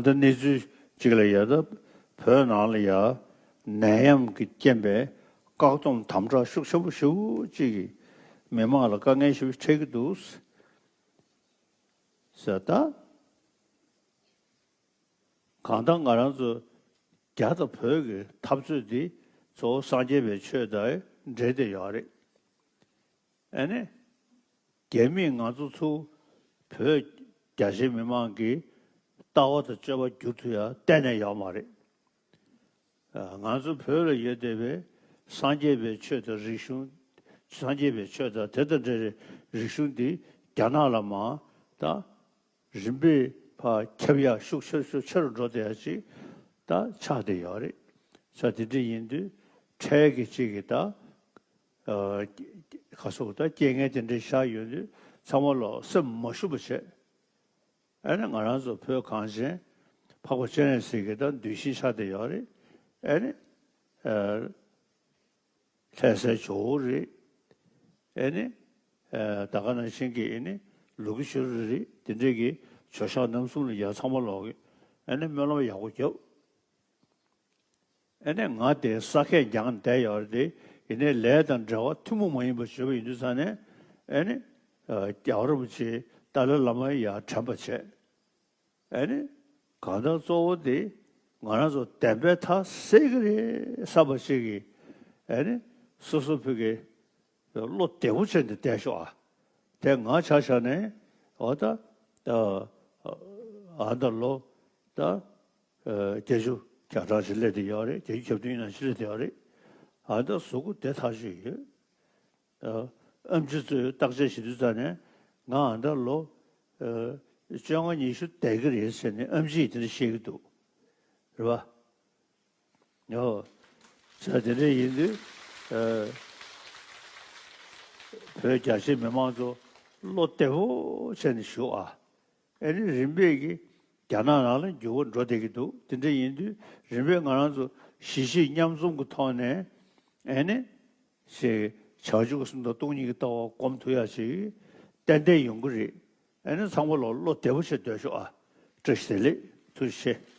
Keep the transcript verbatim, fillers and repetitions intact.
ད་ལྟ་གནས་ཚུལ་གཅིག་ལ་ཡ་ད་བོད་ནང་ལ་ཡ་ནད་ཡམས་ཀྱི་རྐྱེན་པས་བཀག་སྡོམ་དམ་དྲག་ཤུགས་ཆེན་པོ་ཞེ་པོ་ཅིག་གིས་མི་མང་ལ་དཀའ་ངལ་ཞེ་པོ་འཕྲད་ཀྱི་འདུག་ཟེར། ད་གང་ལྟར་ང་རང་ཚོ་རྒྱ་དང་བོད་ཀྱི་འཐབ་རྩོད་འདི་གཙོ་བོ་སངས་རྒྱས་པའི་ཆོས་དང་འབྲེལ་བསྡད་ཡོད་རེད། ཨ་ནི། རྒྱ་མིས་ང་ཚོ་ཚུར་བོད་རྒྱ་ཆེའི་མི་མང་གི་ལྟ་བ་དང་སྤྱོད་པ་བསྒྱུར་ཐུབ་ཡ་གཏན་ནས་ཡོད་མ་རེད། ཨ། ང་ཚོ་བོད་ལ་ཡོད་བསྡད་པའི་སངས་རྒྱས་པའི་ཆོས་དང་རིག་གཞུང་། སངས་རྒྱས་པའི་ཆོས་དང་དེ་དང་འབྲེལ་བའི་རིག་གཞུང་འདི་རྒྱ་ནག་ལ་མར་ད་རིམ་པས་ཕར་ཁྱབ་ཡག་ཤུགས་ཆེ་ཤུགས་ཆེ་རུ་འགྲོ་བསྡད་ཡག་ཅིག་ད་ཆགས་བསྡད་ཡོད་རེད། ས་དེ་འདྲ་ཡིན་དུས་འཕྲལ་གྱི་ཅིག་གི་ད་ཨ། ག་སོགས་ད་རྐྱེན་ངན་དེ་འདྲ་ཤར་ཡོང་དུས་ཚང་མ་ལོག་སེམས་མ་ཞུམ་པ་བྱས། ཨ་ནི་ང་རང་ཚོ་བོད་གངས་ཅན་འཕགས་པ་སྤྱན་རས་གཟིགས་ཀྱི་ད་གདུལ་ཞིང་ཆགས་བསྡད་ཡོད་རེད། ཨ་ནི་ཨ། ལྷ་སའི་ཇོ་བོ་རེད། ཨ་ནི་ཨ། ད་ག་ནང་བཞིན་གྱི་ཨ་ནི་ལུ་གུ་ཤུ་རུ་རེད། དེ་འདྲས་ཀྱི་ཇོ་ཤཱཀ་རྣམ་གསུམ་ལ་ཡ་ཚང་མ་ལོག་གི་ཨ་ནི་སྨོན་ལམ་ཡག་པོ་བརྒྱབ། ཨ་ནི་ང་དེ་ས་ཁད་རྒྱང་བསྡད་ཡོད་རེད་དེ། ཡིན་ནའི་ལས་དང་འབྲེལ་བ་ཐུན་མོང་མ་ཡིན་པ་བྱེད་པ་ཡིན་དུས་ཙང་ནས། ཨ་ནི་ཨ། རྒྱལ་བ་རིན་པོ་ཆེ་ཏཱ་ལའི་བླ་མ་ཡར་དྲན་པ་བྱས། ཨ་ནི་གང་ལྟར་གཙོ་བོ་དེ་ང་རང་ཚོ་བདེན་པའི་མཐའ་གསལ་གྱི་རེད་བསམ་པ་ཞིག་གིས། ཨ་ནི་སོ་སོ་བོད་ཀྱི་བློ་བདེ་པོ་བྱས་ནས་བསྡད་ཤོག་ཨ། དེ་ང་ཆ་བཞག་ནས་འོ་ད་ཨ། ད་ལོ་ད་ཨ། བརྒྱད་ཅུ་གྱ་གྲངས་ཤིག་སླེབས་བསྡད་ཡོད་རེད། བརྒྱད་ཅུ་གྱ་བདུན་ཡིན་ན་ཅིག་སླེབས་བསྡད་ཡོད་རེད། ཨ། ད་གཟུགས་པོ་བདེ་ཐག་ཆོད་ཡོད། ཨ། ཨེམ་ཆི་ཚོས་བརྟག་དཔྱད་བྱེད་དུས་ཙང་ནས་ང་ཨ་ད་ལོ་ཨ། བཅོ་ལྔ་ཉི་ཤུ་བསྡད་ཀྱི་རེད་ཟེར་ནས་ཨེམ་ཆིས་དེ་འདྲ་བཤད་ཀྱི་འདུག་རེད་པ། ཨོ། ཟེར་དེ་འདྲ་ཡིན་དུས་ཨ། བོད་རྒྱ་ཆེའི་མི་མང་ཚོ་བློ་བདེ་པོ་བྱས་ནས་བཞུགས་ཨ། ཨ་ནི་རིམ་པས་ཀྱི་རྒྱ་ནག་ནང་ལ་འགྱུར་བ་འགྲོ་བསྡད་ཀྱི་འདུག་དེ་འདྲ་ཡིན་དུས་རིམ་པས་ང་རང་ཚོ་གཞིས་བྱེས་མཉམ་འཛོམས་ཀྱི་ཐོག་ནས་ཨ་ནི་ཞེས་བྱང་ཆུབ་ཀྱི་སེམས་དང་སྟོང་ཉིད་ཀྱི་ལྟ་བ་སྒོམ་ཐུབ་ཡ་ཞིག་ཏན་ཏན་ཡོང་གི་རེད། ཨ་ནི་ཚང་མ་ལོག་བློ་བདེ་པོ་བྱས་སྡོད་ཤོག་ཨ། བཀྲ་ཤིས་བདེ་ལེགས། ཐུགས་རྗེ་ཆེ།